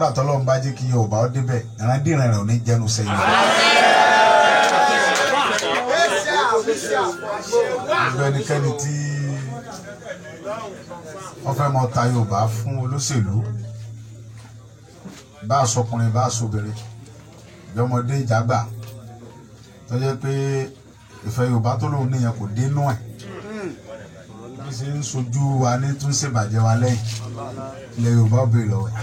Nígbà tọ́lọ́run bá jẹ́ kí Yorùbá ó débẹ̀, ìrandíran rẹ̀ ò ní jẹnu sẹ́yìn. Gbogbo ẹnikẹ́ni tí wọ́n fẹ́ mọ ta Yorùbá fún olóṣèlú, bá a sọkùnrin bá a sọbìnrin, ìjọmọdé ìjàgbà tó jẹ́ pé ìfẹ́ Yorùbá tó lóun níyẹn kò dénú ẹ̀, bí ṣe ń sojú wa ní tún ṣèbàjẹ́ wa lẹ́yìn, ilẹ̀ Yorùbá ó béèrè lọ́wọ́ ẹ̀.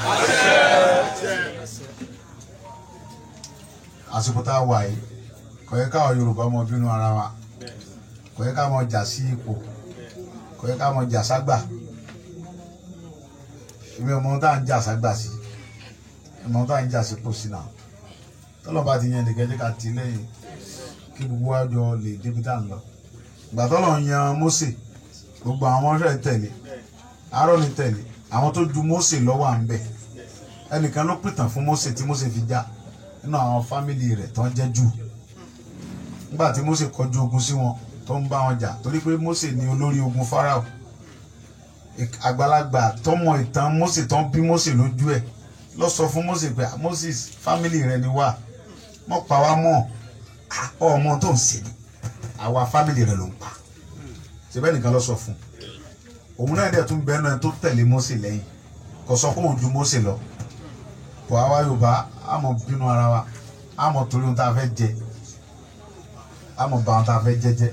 Àsìkò tá a wà yìí kò yẹ káwọn Yorùbá mọ bínú ara wa, kò yẹ ká mọ jà sí ipò, kò yẹ ká mọ jà ságbà. Èmi ò mọ ohun tá à ń jà ságbà sí, èmi ò mọ ohun tá à ń jà sípò sí náà. Tọ́lọ́ bá ti yan nìkan jẹ́ ká ti lẹ́yìn kí gbogbo wa jọ lè débi tá à ń lọ. Ìgbà tọ́lọ́ ń yan Mósè, gbogbo àwọn ọmọ rẹ̀ tẹ̀lé, Áárónì tẹ̀lé, àwọn tó ju Mósè lọ́wọ́ à ń bẹ̀. Ẹnìkan ló pìtàn fún Mósè tí Mósè fi já nínú àwọn fámìlì rẹ̀ tó ń jẹ́ Júù. Nígbà tí Mósè kọjú ogun sí wọn tó ń bá wọn jà, torí pé Mósè ni olórí ogun Fáráò. Àgbàlagbà tọmọ ìtàn Mósè tó ń bí Mósè lójú ẹ̀ lọ sọ fún Mósè pé Moses, fámìlì rẹ̀ ni wá, mọ̀ pa wá mọ́, ọmọ tó ń ṣe ni àwa fámìlì rẹ̀ ló ń pa. Ṣebẹ́ nìkan lọ sọ fún un. Òun náà dẹ̀ tún bẹ́ẹ̀ náà tó tẹ̀lé Mósè lẹ́yìn, kò sọ pé òun ju Mósè lọ. Kò àwa Yorùbá á mọ̀ bínú ara wa, á mọ̀ torí ohun tá a fẹ́ jẹ, á mọ̀ bá ohun tá a fẹ́ jẹ́jẹ́.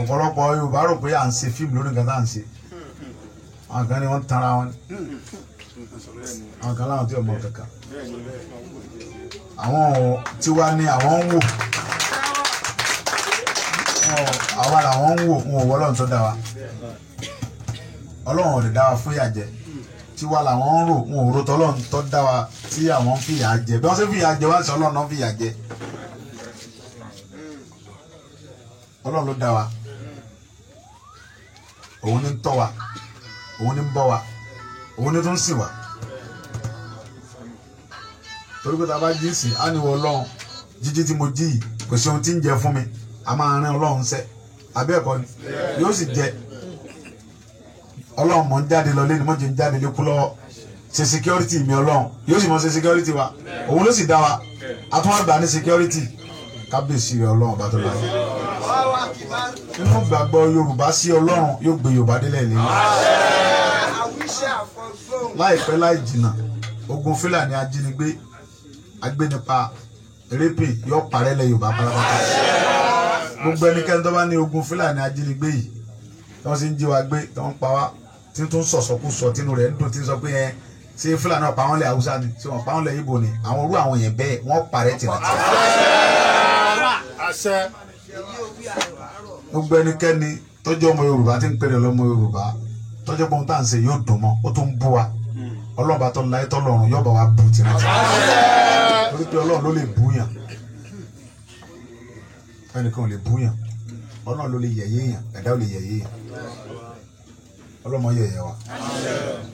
Ọ̀pọ̀lọpọ̀ Yorùbá rò pé à ń ṣe fíìmù lórí nǹkan tá à ń ṣe. Àwọn kan ní wọ́n ń tanra wọn, àwọn kan láwọn tí ò mọ kankan. Àwọn tiwa ni àwọn ń wò, àwa làwọn ń wò, wọn ò wọ́ Ọlọ́run tó dá wa. Ọlọ́run ò lè dá wa fún ìyà jẹ. Tiwa làwọn ń rò, wọn ò ro tọ́lọ́run tó dá wa tí àwọn ń fìyà jẹ. Bí wọ́n ṣe fìyà jẹ wá sí Ọlọ́run náà fìyà jẹ. Ọlọ́run ló dá wa, òun ní ń tọ́ wa, òun ní ń bọ́ wa, òun ní tó ń sìn wa. Torí pé tá a bá jí sìn, á ní wọ Ọlọ́run, jíjí tí mo jí yìí kò sí ohun tí ń jẹ fún mi, a máa rán Ọlọ́run sẹ́, àbí ẹ̀kọ́ ni yóò sì jẹ. Ọlọ́run mọ̀ ń jáde lọ lẹ́nu, mọ̀ jẹ́ ń jáde lékú lọ́wọ́, ṣe security mi Ọlọ́run, yóò sì mọ̀ ṣe security wa, òun ló sì dá wa, a tún wá gbà ní security. Kábíyèsí rẹ Ọlọ́run bá tó lọ. Nínú gbàgbọ́ Yorùbá sí Ọlọ́run yóò gbé Yorùbá délẹ̀ lé. Láìpẹ́ láì jìnnà, ogun Fúlàní ajínigbé agbénipa rẹ́pì yóò parẹ́ lẹ̀ Yorùbá pátápátá. Gbogbo ẹnikẹ́ni tó bá ní ogun Fúlàní ajínigbé yìí tí wọ́n sì ń jí wa gbé, tí wọ́n ń pa wá, tí tó ń sọ̀sọ̀kúsọ, tínú rẹ̀ ń dùn, tí ń sọ pé ẹ ṣé Fúlàní ọ̀pá wọn lẹ̀ Haúsá ni, ṣé wọ́n pa wọn lẹ̀ Ìgbò ni, àwọn orú àwọn yẹn bẹ́ẹ̀ wọ́n parẹ́ tìrantìrant. Gbogbo ẹnikẹ́ni tọ́jú ọmọ Yorùbá tí ń pèrè lọ́mọ Yorùbá tọ́jú pé ohun tá à ń ṣe yóò dùn mọ́, ó tún ń bú wa. Ọlọ́run bá tọ́ láyé tọ́ lọ́run yóò bá wa bú tìrantìrant. Torí pé Ọlọ́run ló lè bú yàn, ẹnìkan ò lè bú yàn, Ọlọ́run ló lè yẹ̀yẹ́ yàn, ẹ̀dá ò lè yẹ̀yẹ́ yàn. Ọlọ́run mọ yẹ̀yẹ́ wa,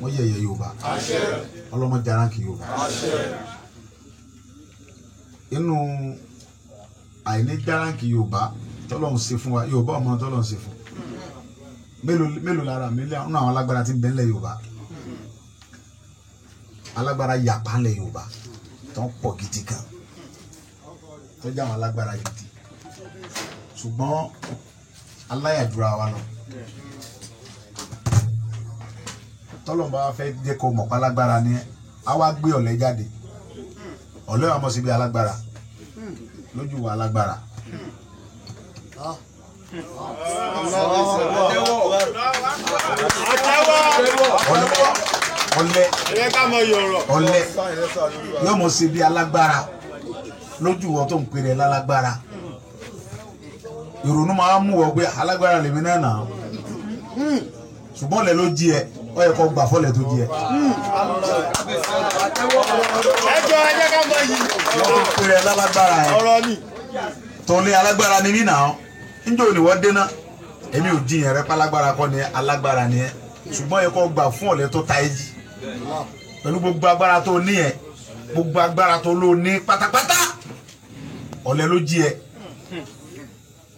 mọ yẹ̀yẹ́ Yorùbá, Ọlọ́run mọ jaranki Yorùbá. Inú àìní jaranki Yorùbá tọ́lọ́run ṣe fún wa, Yorùbá ọmọ tọ́lọ́run ṣe fún. Mélòó lára mi nínú àwọn alágbára tí ń bẹ ńlẹ̀ Yorùbá, alágbára yàpá ńlẹ̀ Yorùbá tó ń pọ̀ gidi gan, tó jẹ́ àwọn alágbára gidi, ṣùgbọ́n aláyàdúrà wa lọ. Tọ́lọ́run bá fẹ́ jẹ́ kó mọ̀ pé alágbára ni ẹ́, á wá gbé ọ̀lẹ jáde. Ọ̀lẹ wa mọ̀ síbi alágbára, lójú wa alágbára. Ọ̀lẹ ọ̀lẹ yóò mọ̀ síbi alágbára lójú wọn tó ń pèrè lálágbára. Ìrònú máa ń mú wọ pé alágbára lèmi náà nà, ṣùgbọ́n ọ̀lẹ ló jí ẹ, ó yẹ kó gbà fọ́lẹ̀ tó jí ẹ. Ẹjọ́ ẹjẹ́ ká mọ yìí. Wọ́n tó pèrè lálágbára ẹ. Tọ́lé alágbára ni mí nà ọ́, níjọ́ ni wọ́n dé náà, èmi ò jiyàn rẹ pálágbára kọ́ ni alágbára ni ẹ, ṣùgbọ́n ẹ kó gbà fún ọ̀lẹ tó ta ẹ jí. Pẹ̀lú gbogbo agbára tó ní ẹ, gbogbo agbára tó ló ní pátápátá, ọ̀lẹ ló jí ẹ.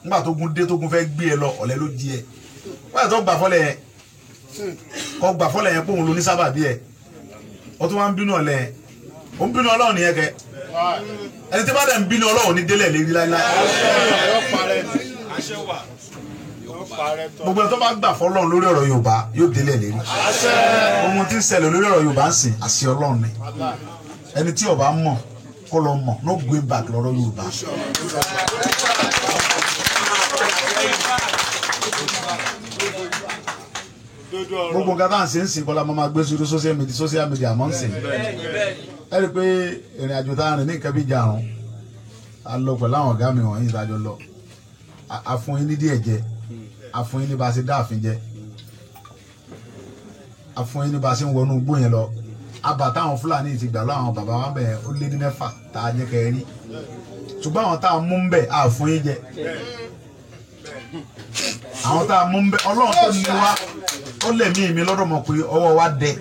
Nígbà tó gun dé tó gun fẹ́ gbé ẹ lọ, ọ̀lẹ ló jí ẹ. Wọ́n yà tó gbà fọ́lẹ̀ yẹn, kó gbà fọ́lẹ̀ yẹn pé òun ló ní sábàbí ẹ. Ó tún wá ń bínú ọ̀lẹ́, ó ń bínú Ọlọ́run nìyẹn kẹ. Ẹni tí bá dẹ̀ ń bínú Ọlọ́run ní délẹ̀ lérí láíláí. Gbogbo ẹni tó bá gbà fọ́lọ́run lórí ọ̀rọ̀ Yorùbá yóò délẹ̀ lérí. Ohun tí ń ṣẹlẹ̀ lórí ọ̀rọ̀ Yorùbá ń sìn àṣẹ Ọlọ́run ni. Ẹni tí ó bá mọ̀ kó lọ mọ̀, no going back lọ́rọ̀ Yorùbá. Gbogbo nǹkan tá à ń ṣe ń sìn kọ́lá máa gbé sórí social media mọ́ ń sìn. Ẹ rí i pé ìrìn àjò tá a rìn ní nǹkan bí ìjàrún, a lọ pẹ̀lú àwọn ọ̀gá mi wọ̀nyí ìdájọ́ lọ. A fún yín ní díẹ̀ jẹ, a fún yín ní bá a ṣe dáàfin jẹ, a fún yín ní bá a ṣe ń wọnú igbó yẹn lọ. Àbá táwọn Fúlàní ti gbà lọ àwọn bàbá wa bẹ̀ ó lé ní 6 tá a jẹ́ kẹ́ ẹ rí. Ṣùgbọ́n àwọn tá a mú ń bẹ̀ a fún yín jẹ. Àwọn tá a mú ń bẹ̀ Ọlọ́run tó ní wa ó lè mí mi lọ́dọ̀ mọ̀ pé ọwọ́ wa dẹ.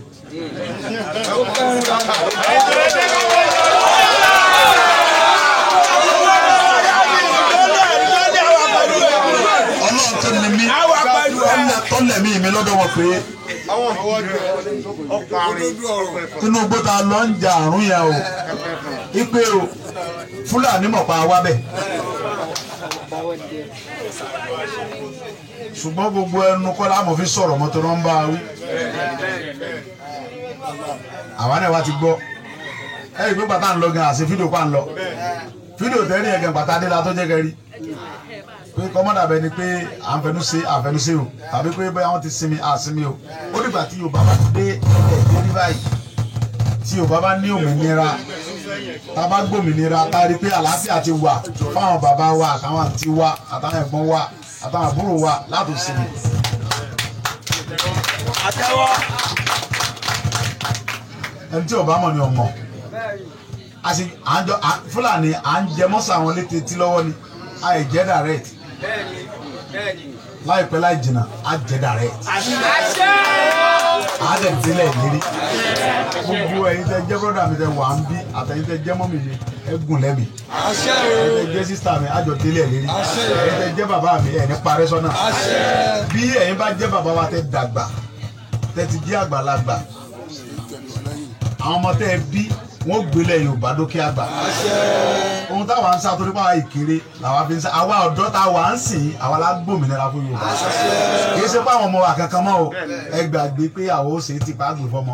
Ọlọ́run tó ní mí tó lè mí mi lọ́dọ̀ mọ̀ pé inú igbó ta lọ ń ja àrùn yẹn o, ipe o Fúlàní mọ̀ pa wá bẹ̀. Ṣùgbọ́n gbogbo ẹnu kọ́ la mọ̀ fi sọ̀rọ̀ mọ́tò náà ń bá a wí. Àwa náà wá ti gbọ́. Ẹ rí i pé bàtà ń lọ gan àṣẹ fídíò pa ń lọ. Fídíò tẹ́rì yẹn gan bàtà dé la tó jẹ́ kẹrí. Pé kọ́mọ́dà bẹ ni pé à ń fẹnu ṣe àfẹnusẹ o tàbí pé bóyá wọ́n ti sinmi àsinmi o. Ó dìgbà tí Yorùbá bá dé ẹ̀ dérí báyìí. Tí Yorùbá bá ní òmìnira, tá a bá gbòmìnira, tá a rí pé àlàáfíà ti wà fáwọn bàbá wa àtàwọn àǹtí wa àtàwọn ẹ̀gbọ́n wa àtàwọn àbúrò wa láti sinmi. Ẹni tí ò bá mọ̀ ni ò mọ̀. Fúlàní à ń jẹ mọ́sà àwọn létí tí lọ́wọ́ ni àì jẹ́ direct. Láìpẹ́ láì jìnnà á jẹ́ direct. Á dẹ̀ délẹ̀ lérí. Gbogbo ẹ̀yin tẹ́ jẹ́ brọ́dà mi tẹ́ wà ń bí àtẹ̀yin tẹ́ jẹ́ mọ́mì mi ẹ gùn lẹ́mì. Ẹ̀yin tẹ́ jẹ́ sísítà mi á jọ délẹ̀ lérí. Ẹ̀yin tẹ́ jẹ́ bàbá mi ẹ̀ ní parẹ́ sọ́nà. Bí ẹ̀yin bá jẹ́ bàbá wa tẹ́ dàgbà tẹ́ ti jẹ́ àgbàlagbà, àwọn ọmọ tẹ́ ẹ bí wọ́n gbélé Yorùbá dókè àgbà. Ohun táwa ń sá torí pé àwa ìkéré làwa fi ń sá. Àwa ọ̀dọ́ tá wà ń sìn àwa la gbòmìnira fún Yorùbá. Kì í ṣe pé àwọn ọmọ wa kankan mọ́ o. Ẹ gbàgbé pé àwọn ó ṣe é ti pa àgbè fọmọ.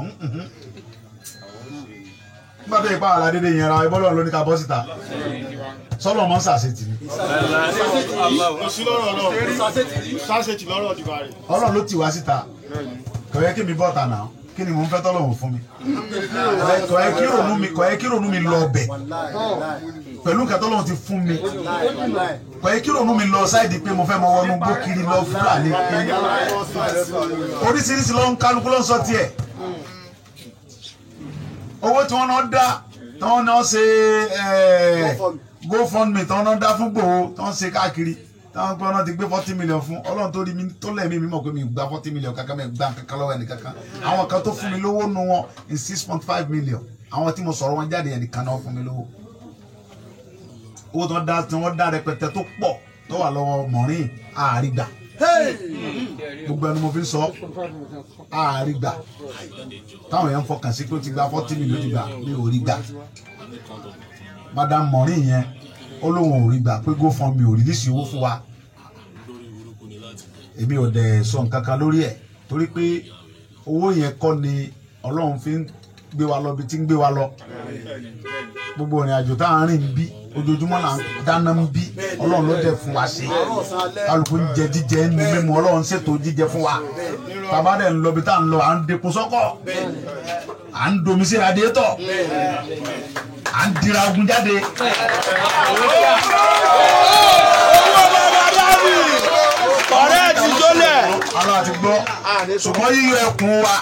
Nígbà tó yẹ pé àwọn aládédé yẹn ra ẹbọ́ lọ́run ló ní ká bọ́ síta. Sọ́lọ́ mọ́ ń ṣàṣetì ni. Ọlọ́run ló tì wá síta. Kò yẹ kí mi bọ́ta náà. Kí ni mò ń fẹ́ tọ́lọ́run fún mi? Kò yẹ kí ronú mi lọ ọbẹ̀ pẹ̀lú nǹkan tọ́lọ́run ti fún mi. Kò yẹ kí ronú mi lọ sáìdì pé mo fẹ́ mọ wọnú gbó kiri lọ Fúlàní kiri. Oríṣiríṣi ló ń kálukú ló ń sọ tiẹ̀. Owó tí wọ́n náà dá tí wọ́n náà ṣe GoFundMe tí wọ́n náà dá fún Ìgbòho tí wọ́n ṣe káàkiri táwọn pé ọ̀nà ti gbé 40 million fún Ọlọ́run tó rí mi tó lẹ́mí mi mọ̀ pé mi gba 40 million kankan mi gba kankan lọ́wọ́ ẹnì kankan. Àwọn kan tó fún mi lówó nu wọn in 6.5 million. Àwọn tí mo sọ̀rọ̀ wọn jáde ẹnìkan náà fún mi lówó. Owó tí wọ́n dá tí wọ́n dá rẹpẹtẹ tó pọ̀ tó wà lọ́wọ́ Mọ̀rín àrígbà. Gbogbo ẹnu mo fi ń sọ àrígbà. Táwọn èèyàn ń fọkàn sí pé ó ti gba 40 million ti gbà mi ò rí gbà. Madam Mọ̀rín yẹn ó lóun ò rí gbà pé GoFundMe ò rìlísì owó fún wa. Èmi ò dẹ̀ sọ nǹkan kan lórí ẹ̀ torí pé owó yẹn kọ́ ni Ọlọ́run fi ń gbé wa lọ bí tí ń gbé wa lọ. Gbogbo ìrìn àjò tá à ń rìn bí ojoojúmọ́ là ń dáná ń bí Ọlọ́run ló dẹ̀ fún wa ṣe. Kálukú ń jẹ jíjẹ ń mu mímu Ọlọ́run ṣètò jíjẹ fún wa. Tàbá dẹ̀ ń lọ bí tá à ń lọ à ń dekun sọ́kọ̀, à ń domi sí radiétọ̀, à ń dira ogun jáde. Ọ̀rẹ́ ti jólẹ̀. Àlọ́ àti gbọ́. Ṣùgbọ́n yíyọ ẹkùn wa.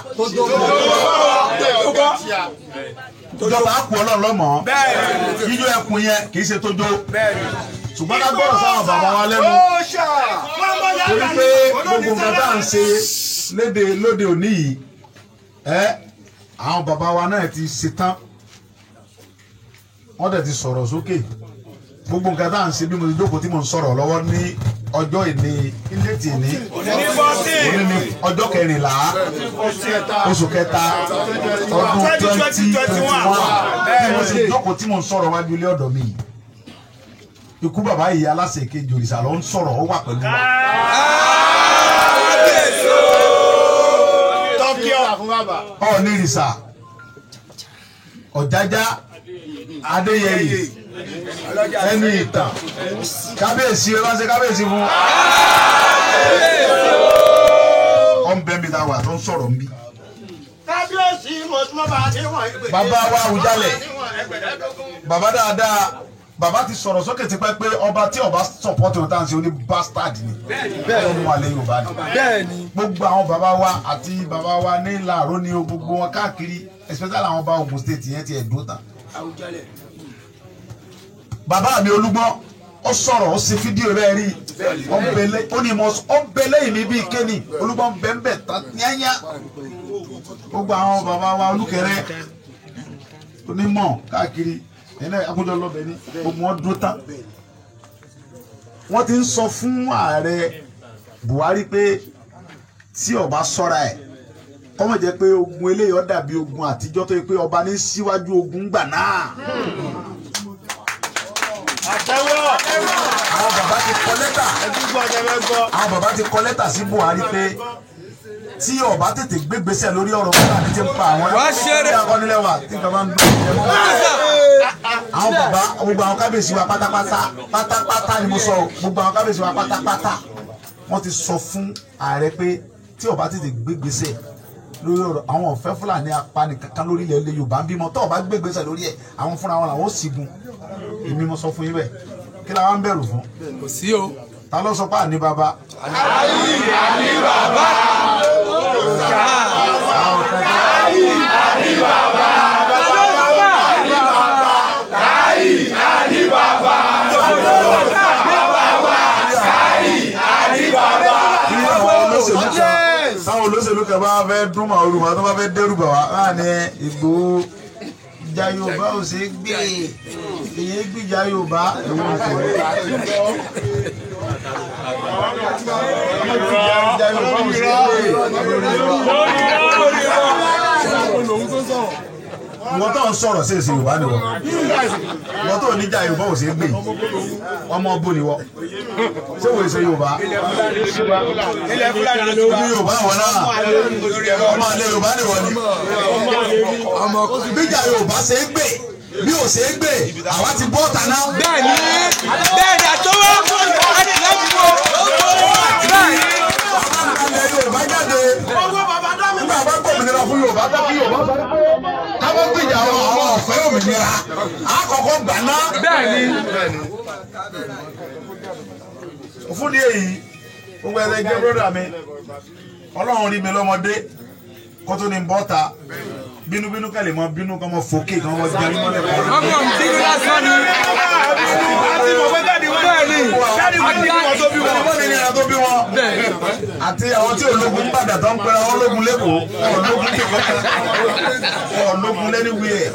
Ìjọba á kú Ọlọ́run lọ́mọ. Yíyọ ẹkùn yẹn kì í ṣe tójó. Ṣùgbọ́n ká gbọ́dọ̀ sáwọn bàbá wa lẹ́nu. Torí pé gbogbo nǹkan tá à ń ṣe léde lóde òní yìí, àwọn bàbá wa náà ti ṣetán. Wọ́n dẹ̀ ti sọ̀rọ̀ sókè. Gbogbo nǹkan tá à ń ṣe bí mo ti jókòó tí mo ń sọ̀rọ̀ lọ́wọ́ ní ọjọ́ ìní ilé tì ní òní ní ọjọ́ kẹrìnlá oṣù kẹta ọdún 2021 bí mo ti jókòó tí mo ń sọ̀rọ̀ wájú ilé ọ̀dọ̀ mi. Ikú bàbá yìí aláṣẹ kejì òrìṣà ló ń sọ̀rọ̀ ó wà pẹ̀lú wa. Ọ̀ọ́nì ìrìṣà Ọ̀jájá Adéyẹyè ẹni ìtàn kábíyèsí ẹ bá ṣe kábíyèsí fún ọ̀nbẹ́mi ta wà tó ń sọ̀rọ̀ ń bí. Bàbá wa Àwùjalẹ̀ bàbá dáadáa bàbá ti sọ̀rọ̀ sókè tipẹ́ pé ọba tí ọba sọ̀pọ̀tì wọn tá à ń ṣe oní bastard ni ọmọ àlẹ́ Yorùbá ni gbogbo àwọn bàbá wa àti bàbá wa ní Ìlàró ni gbogbo wọn káàkiri especially àwọn ọba Ògùn state yẹn ti ẹ̀ dúró tán. Bàbá mi Olúgbọ́n ó sọ̀rọ̀ ó ṣe fídíò rẹ̀ rí ó ní mo ó ń bẹ lẹ́yìn mi bíi kéènì Olúgbọ́n bẹ́ẹ̀ tán yányá gbogbo àwọn bàbá wa Olúkẹrẹ onímọ̀ káàkiri ẹ̀yin náà akójọ lọ́bẹ̀ ní gbogbo wọn dúró tán. Wọ́n ti ń sọ fún ààrẹ Buhari pé tí ó bá ṣọ́ra ẹ̀ kọ́mọ̀ jẹ́ pé ogun eléyìí ó dàbí ogun àtijọ́ tó yẹ pé ọba ní síwájú ogun gbà náà. Àwọn bàbá ti kọ lẹ́tà àwọn bàbá ti kọ lẹ́tà sí Buhari pé tí ó bá tètè gbégbèsè lórí ọ̀rọ̀ Fúlàní tí ń pa àwọn ẹ̀rọ akọ́nilẹ́wà tí nǹkan bá ń dún. Àwọn bàbá gbogbo àwọn kábíyèsí wa pátápátá pátápátá ni mo sọ gbogbo àwọn kábíyèsí wa pátápátá wọ́n ti sọ fún ààrẹ pé tí ó bá tètè gbégbèsè lórí ọ̀rọ̀ àwọn ọ̀fẹ́ Fúlàní apani kankan lórí ilẹ̀ ilẹ̀ Yorùbá ń bímọ tó bá gbégbèsè lórí ẹ̀ àwọn fúnra wọn làwọn ó sígun. Èmi mo sọ fún yín bẹ́ẹ̀ kí la wá ń bẹ̀rù fún. Kò sí o. Ta ló sọ pé àní bàbá. Àní bàbá. Àní bàbá. Àní bàbá. Àní bàbá. Táwọn olóṣèlú kan bá fẹ́ dún màá rú wa tó bá fẹ́ dẹ́rù bà wá láà ní Ìgbòho ìjà Yorùbá ò ṣe é gbé èyí gbìjà Yorùbá ìwọ̀n kò rí. Ìjà Yorùbá ò ṣe é gbé. Wọ́n tó ń sọ̀rọ̀ sí èsì Yorùbá ni wọ́n. Wọ́n tó níjà Yorùbá ò ṣe é gbé. Ọmọ bó ni wọ́n. Ṣé wòye ṣe Yorùbá? Yorùbá wọn náà. Ọmọ ilẹ̀ Yorùbá ni wọ́n ni. Gbíjà Yorùbá ṣe é gbé. Bí ò ṣe é gbé, àwa ti bọ́ ọ̀tà náà. Bẹ́ẹ̀ni, bẹ́ẹ̀ni àtọwọ́ àti lẹ́bùwọ́. Bẹ́ẹ̀ni. Ilẹ̀ Yorùbá jáde. Nígbà bá gbòmìnira fún Yorùbá tó kí Yorùbá sọ pé káwọ́ gbìjà àwọn ọ̀fẹ́ òmìnira. Àkọ́kọ́ gbà náà. Bẹ́ẹ̀ni. Fún ní èyí, gbogbo ẹ̀rẹ́ jẹ́ bróda mi, Ọlọ́run rí mi lọ́mọdé kó tó ní bọ́ta bínúbínú kẹ́lẹ̀ mọ bínú kọ́ mọ fòkè kọ́ mọ jẹun mọ́lẹ̀ kọ́. Ọmọ mi bínú lásán ni. Bẹ́ẹ̀ni. Àti tó bí wọn. Àti àwọn tí ológun ń bàdà tó ń pera wọn ológun lẹ́kọ̀ọ́ ológun ológun lẹ́niwìẹ̀.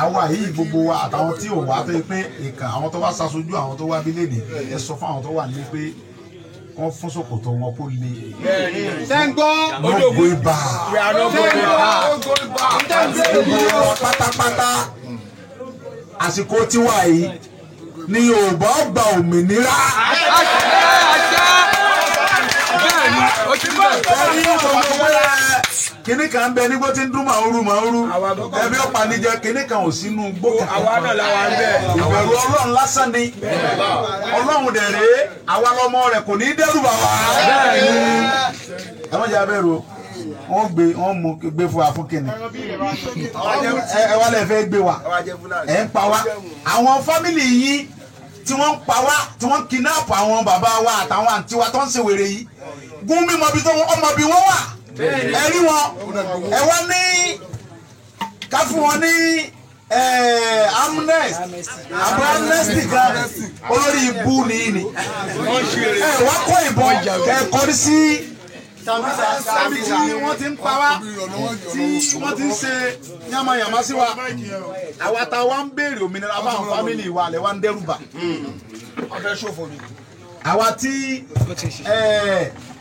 Àwa yìí gbogbo wa àtàwọn tí ò wá tó yẹ pé ìkà àwọn tó wá ṣaṣojú àwọn tó wá bí lẹ́nìí ẹ sọ fún àwọn tó wà nílé pé wọ́n fún ṣòkòtò wọn kó le. Sẹ́ńgbọ́. Lógo ibà. Gbogbo wọn pátápátá àsìkò tiwa yìí ni Yorùbá gba òmìnira. Bẹ́ẹ̀ni, o ti bẹ́ẹ̀. Ẹni gbogbo pé kinní kan ń bẹ nígbó tí ń dún màúrú màúrú ẹbí ọ̀pá níjẹ kinní kan ò sínú gbó kankan. Ìbẹ̀rù Ọlọ́run lásán ni Ọlọ́run dẹ̀ rèé àwa lọmọ rẹ̀ kò ní í dẹ́rù bà wá. Ẹ má jẹ́ abẹ́rù o, wọ́n gbé wọ́n mú gbé fún wa fún kinní. Ẹ wá lè fẹ́ gbé wa ẹ̀ ń pa wá. Àwọn fámìlì yín tí wọ́n ń pa wá tí wọ́n ń kidnap àwọn bàbá wa àtàwọn àǹtí wa tó ń ṣe wèrè yìí. Gún mímọ bí tó ọmọ bí wọ́n wà ẹ rí wọn ẹ wá ní ká fún wọn ní amnesty àbọ̀ amnesty kan olórí ibú nìyí ni ẹ wá kó ìbọn ẹ kọrí sí Níbi tí wọ́n ti ń pa wá, tí wọ́n ti ń ṣe yánmayànmá sí wa. Àwa tá a wá ń béèrè òmìnira fáwọn family wa lẹ̀ wá ń dẹ́rù bà. Àwa tí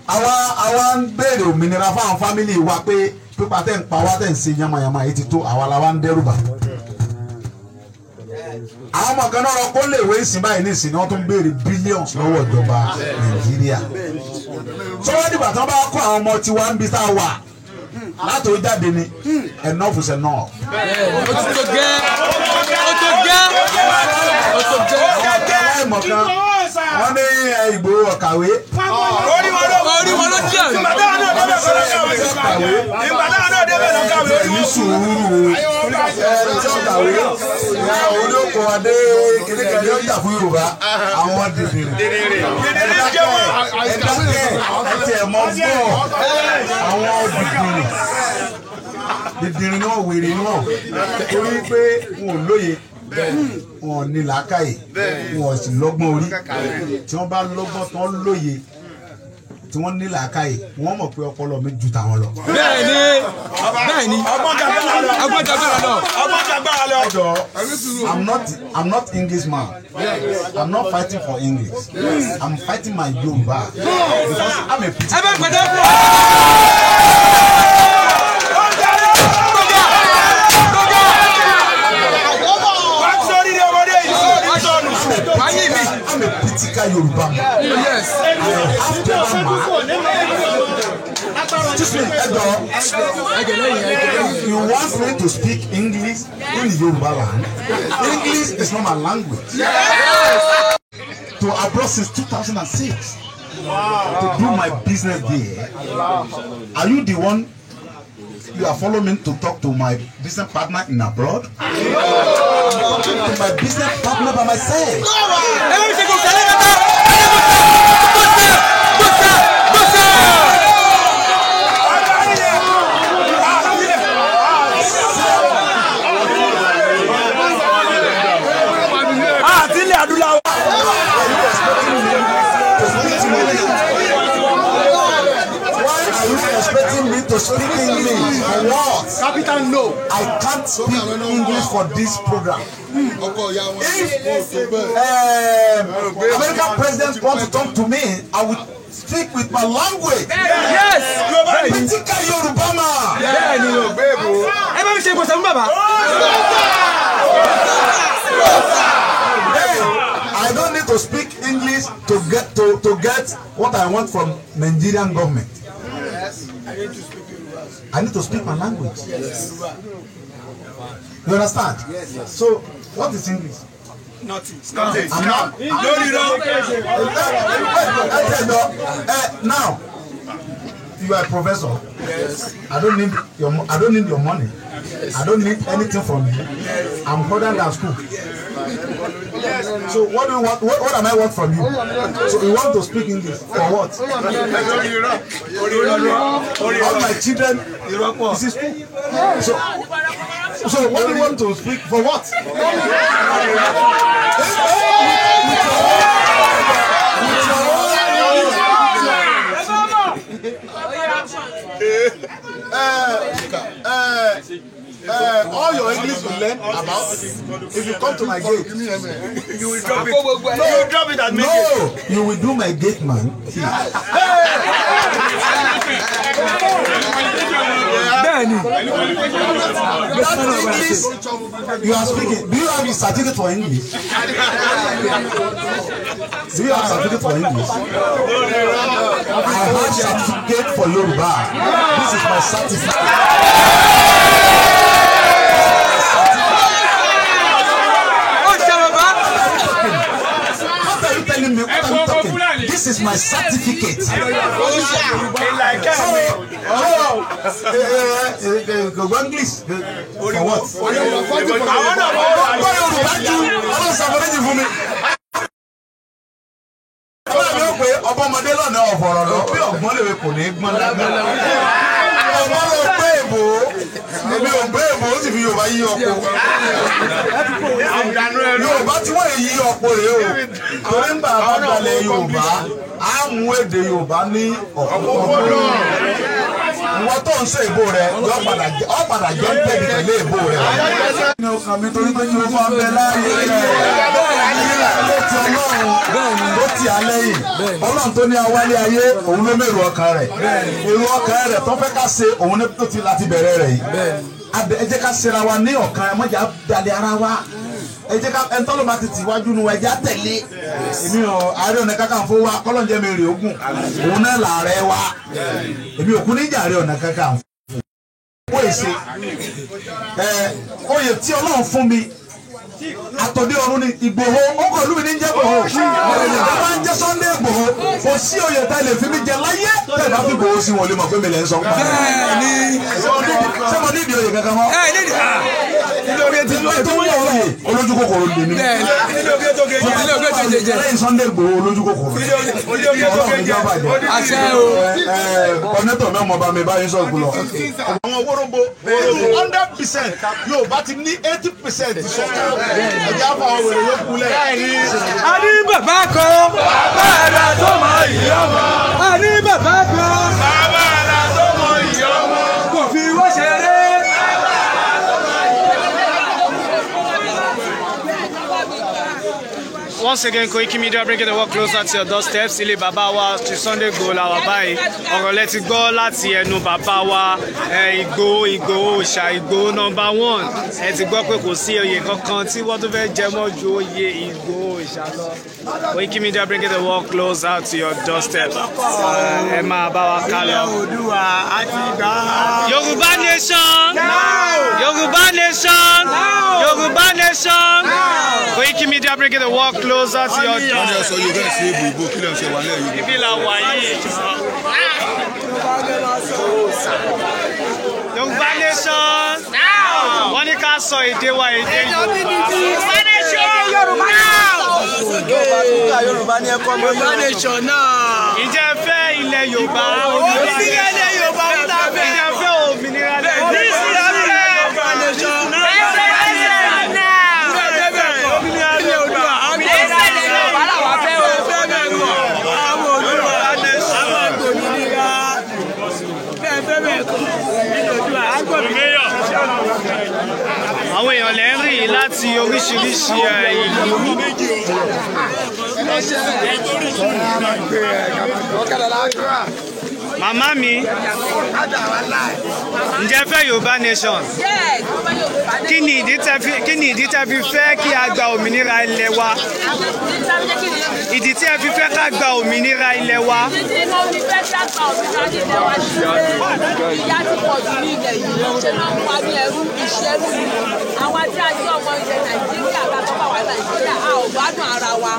àwa ń béèrè òmìnira fáwọn family wa pé pípa tẹ̀ ń pa wá tẹ̀ ń ṣe yánmayànmá yìí ti tó, àwa la wá ń dẹ́rù bà. Àwọn ọmọ kan náà lọ kó léèwé ìsìn báyìí ní ìsìn ni wọ́n tún béèrè billions lọ́wọ́ ìjọba Nàìjíríà. Sọ wọ́n dìgbà tí wọ́n bá kó àwọn ọmọ tiwa ń bi tá a wà látò jáde ni enough is enough. Ó ti tó gẹ́. Ó tó gẹ́. Ó tó gẹ́. Aláìmọ̀ kan wọ́n ní Ìgbòho ọ̀kàwé. Orí wọn ló Orí wọn ló jẹ́. Ìgbà táwọn náà débẹ̀ kọ́ ló kàwé. Ìgbà táwọn náà débẹ̀ ló kàwé. Ní sùúrù ẹni tí ó kàwé ìyá olóko adé kékeré ó jà fún Yorùbá àwọn dìdìrì. Dìdìrì jẹ́ wọn. Ẹ dákẹ́ ẹ tiẹ̀ mọ́ bọ̀ àwọn dìdìrì. Dìdìrì náà wèrè náà torí pé wọn ò lóye, wọn ò ní làákàyè, wọn ò sì lọ́gbọ́n orí. Tí wọ́n bá lọ́gbọ́n tán lóye, tí wọ́n ní làákàyè, wọ́n mọ̀ pé ọpọlọ mi ju tàwọn lọ. Bẹ́ẹ̀ni. Bẹ́ẹ̀ni. Ọgbọ́n jagbára lọ. Ọgbọ́n jagbára lọ. Ọgbọ́n jagbára lọ. I'm not English man. I'm not fighting for English. I'm fighting my Yoruba because I'm a Ẹ bá gbẹdẹ fún ọ. Wá sórí ní ọmọdé yìí sórí sọnù. Wáyé mi. I'm a critical Yoruba man. Yes. I have Excuse me, Edo. Ẹgẹ lẹ́yìn ẹgẹ lẹ́yìn. You want me to speak English in Yoruba land? English is not my language. To abroad since 2006 to do my business there. Are you the one you are following me to talk to my business partner in abroad? I'm talking to my business partner by myself. Ẹ bá mi ṣe kò sẹ́lẹ̀ kẹta. Gbọ́sẹ̀ gbọ́sẹ̀ gbọ́sẹ̀. Àti ilẹ̀ adúláwọ̀. Why are you expecting me to speak English? For what? Capital no. I can't speak English for this program. Ọkọ ìyá wọn If kò tó bẹ́ẹ̀. American president wants to talk to me, I will speak with my language. Yes. Critical Yoruba man. Bẹ́ẹ̀ni. Ẹ bá mi ṣe gbọ̀sẹ̀ fún bàbá. Then I don't need to speak English to get to get what I want from Nigerian government. I need to speak my language. You understand? So what is English? Nothing. I'm not. Lórí rọ. Now you are a professor. I don't need your I don't need your money. I don't need anything from you. I'm older than school. So what do you want? What am I want from you? So you want to speak English for what? All my children is in school. So what do you want to speak for what? All your English you learn about, if you come to my gate, You will drop it. You will drop it and make it. no, you will do my gate man. Bẹ́ẹ̀ni. That English you are speaking, do you have a certificate for English? Do you have certificate for English? I have certificate for Yoruba. This is my certificate. Ó ṣe bàbá. What are you telling me? What are you talking? This is my certificate. So, go English for what? Àwọn náà wọ́n wà. Gbọ́ Yorùbá ju ọlọ́run ṣàforíjì fún mi. Ọlọ́run mi ò pé ọbọ̀mọdé lọ́nà ọ̀fọ̀rọ̀ lọ bí ọ̀gbọ́n lèwe kò ní gbọ́n lágbára. Ọmọ ló gbé èbó, èmi ò gbé èbó, ó sì fi Yorùbá yí ọ̀pọ̀. Yorùbá tí wọ́n yí ọ̀pọ̀ rèé o. Torí ń gbà bá gbalẹ̀ Yorùbá, Á mú èdè Yorùbá ní ọ̀kúnkúndùn. Ìwọ tó ń ṣe ìbò rẹ yọ padà jẹ́ bẹ́ẹ̀ni pẹ̀lú ìbò rẹ. Ní ọkàn mi torí pé kí o máa bẹ láàyè rẹ ló ti Ọlọ́run tó ti alẹ́ yìí. Ọlọ́run tó ní awálé ayé òun ló mèrò ọkàn rẹ̀. Èrò ọkàn rẹ̀ tó fẹ́ ká ṣe òun ní tó ti láti bẹ̀rẹ̀ rẹ̀ yìí. Ẹ jẹ́ ká ṣera wa ní ọ̀kan, ẹ má jẹ́ dalẹ̀ ara wa. Ẹ jẹ́ ká ẹni tọ́lọ́ bá ti tì wájú nu wa, ẹ jẹ́ á tẹ̀lé. Èmi ò Ààrẹ Ọ̀nà Kakanfò wa kọ́lọ́njẹ́ mi rè ogún òun náà làárẹ̀ wa. Èmi ò kú níjà Ààrẹ Ọ̀nà Kakanfò. Ó èsè oyè tí Ọlọ́run fún mi àtọ̀dé ọ̀run ni Ìgbòho ọkọ̀ ìlú mi ní jẹ́ Ìgbòho. Ẹ máa ń jẹ́ Sunday Ìgbòho. Kò sí oyè tá a lè fi mí jẹ láyé tẹ́ ẹ bá fi Ìgbòho sí wọn lè mọ̀ pé mi lè ń sọ pa. Ṣé mo ní ìdí oyè kankan mọ́? Tó ń yọ oyè olójú kòkòrò lè mí. Lẹ́yìn Sunday Ìgbòho olójú kòkòrò. Ọlọ́run ní ọba jẹ́. Kọ́nẹ́tọ̀ mi ọmọ bá mi báyìí sọ̀rọ̀ lọ. Àwọn wóróbo 100% Yorùbá ti ní 80% sọ̀kan. Ẹ̀jẹ̀ àfọ̀ àwọn wèrè ló kú lẹ̀. A ní bàbá kan. Bàbá àlà tó mọ ìyá ọmọ. A ní bàbá kan. Bàbá àlà tó mọ ìyá ọmọ. Kò fi wọ́n ṣeré. Once again, Koiki Media bringing the work closer to your doorsteps. Ilé bàbá wa ti Sunday Igboho la wà báyìí. Ọ̀rọ̀ lẹ ti gbọ́ láti ẹnu bàbá wa Ìgbòho Ìgbòho Òòṣà Ìgbòho number 1. Ẹ ti gbọ́ pé kò sí oyè kankan tí wọ́n tún fẹ́ jẹ mọ́ ju oyè Ìgbòho Òòṣà lọ. Koiki Media bringing the work closer to your doorsteps. Ẹ máa bá wa ká lọ. Yorùbá nation! Yorùbá nation! Yorùbá nation! Koiki Media bringing the work closer to your doorstep. Ibi la wà yìí. Yorùbá nation. Wọ́n ní ká sọ èdè wa èdè Yorùbá. Yorùbá nation náà. Ǹjẹ́ ẹ fẹ́ ilẹ̀ Yorùbá? Òmìnira ilẹ̀ Yorùbá ń ta fẹ́. Ǹjẹ́ ẹ fẹ́ òmìnira ilẹ̀ Yorùbá nation. Àwọn èèyàn lè ń rí láti oríṣiríṣi ìlú. Màmá mi, ǹjẹ́ fẹ́ Yorùbá nation? Kí ni ìdí tẹ́ fi fẹ́ kí a gba òmìnira ilẹ̀ wa? Ìdí tí ẹ fi fẹ́ ká gba òmìnira ilẹ̀ wa. Ìdí tí mo fi fẹ́ ká gba òmìnira ilẹ̀ wa ni pé ìyà ti pọ̀ jù ní ilẹ̀ yìí, ṣe máa ń pa ní ẹrú ìṣẹ́rú ni. Àwa tí a jẹ́ ọmọ ilẹ̀ Nàìjíríà bá tọ́ bá wà Nàìjíríà, a ò gbádùn ara wa.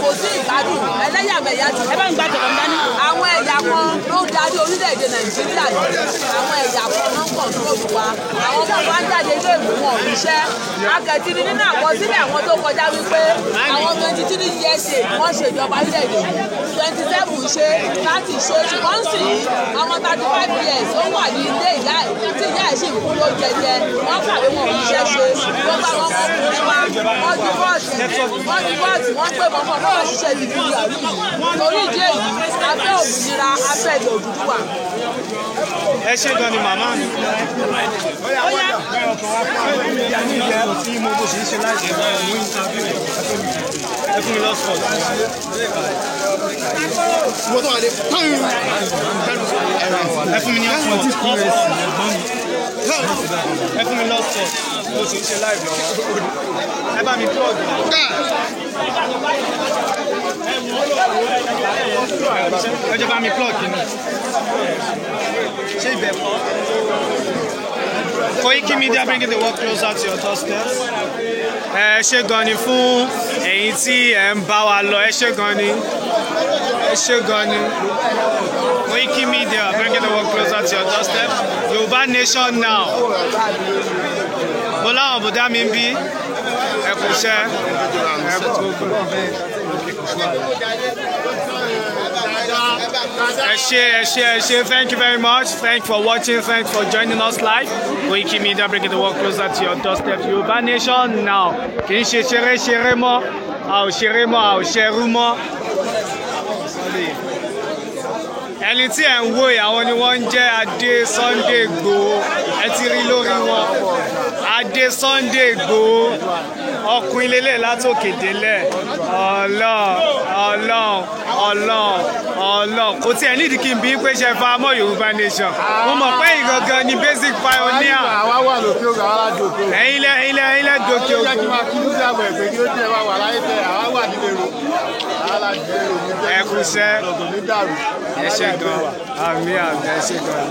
Kò sí ìgbádùn, ẹlẹ́yàmẹ̀yà ti. Ẹ bá ń gbàdúrà dání. Àwọn ẹ̀yà kan ló ń darí orílẹ̀-èdè Nàìjíríà yìí. Àwọn ẹ̀yà kan ló ń kọ̀ǹtróòlù wa. Àwọn ọmọ wa ń jáde ilé ìwé wọn ò níṣẹ́. Akẹ́tìrì nínú àkọsílẹ̀ àwọn tó kọjá wípé àwọn 23 years wọ́n ṣe ìjọba orílẹ̀-èdè yìí, 27 ṣe, 30 ṣe, ṣùgbọ́n sì yìí ọmọ 35 years ó wà ní ilé ìyá ẹ̀ tí ìyá ẹ̀ sì ń kú ló jẹjẹ, wọ́n kàwé wọn ò níṣẹ́ ṣe, gbogbo àwọn ọmọkùnrin wa wọ́n di bọ́ọ̀sì wọ́n pè mọ́ fún ọmọ ṣiṣẹ́ ìdílé yìí. Torí ìdí èyí, a fẹ́ òmìnira, a fẹ́ ilẹ̀ Odùduwà. Ẹ ṣé gan ni màmá mi. Ẹ fún mi lọ́sọ̀ọ́. Ẹ fún mi ní ọ̀sán. Ẹ fún mi lọ́sọ̀ọ́. Mo sì ń ṣe live lọ́wọ́. Ẹ bá mi plug. Ẹ jẹ́ bá mi plug ni. Ṣé ibẹ̀ kọ́? Koiki Media bringing the work closer to your doorstep. Ẹ ṣé gan ni fún ẹ̀yin tí ẹ ń bá wa lọ. Ẹ ṣé gan ni. Ẹ ṣé gan ni. Koiki Media bringing the work closer to your doorstep. Yorùbá nation now. Bọ́lá àwọn bùdá mi ń bí. Ẹ kú iṣẹ́. Ẹ kú. Ẹ ṣé, ẹ ṣé, ẹ ṣé. Thank you very much. Thanks for watching. Thanks for joining us live. Koiki Media bringing the work closer to your doorstep. Yorùbá nation now. Kì í ṣe ṣeré ṣeré mọ́. A ò ṣeré mọ́, a ò ṣerú mọ́. Kábíyèsí. Ẹni tí ẹ̀ ń wò yìí, àwọn ni wọ́n ń jẹ́ Adé Sunday Igboho. Ẹ ti rí lórí wọn, Adé Sunday Igboho, ọkùnrin lélẹ̀ látòkè délẹ̀. Ọlọ́run, Ọlọ́run, Ọlọ́run, Ọlọ́run, kò tiẹ̀ nídìí kí n bí pé ṣe fa mọ́ Yorùbá nation. Mo mọ̀ pé ìgangan ni basic pioneer. Àwa wà lókè ògùn, àwa láti òkè ògùn. Ẹ̀yin lẹ, ẹ̀yin lẹ, ẹ̀yin lẹ dókè Ó jẹ́ kí ogun. n máa kí ló dàgbà ẹ̀ pé kí ló jẹ́ wá wà láyé tẹ, àwa wà nílé ro. Àwa láti lé ro ní jẹ́ Ẹ kú iṣẹ́. Kò ní dàrú. Ẹ ṣé gan. Àmín, àmín, ẹ ṣé gan.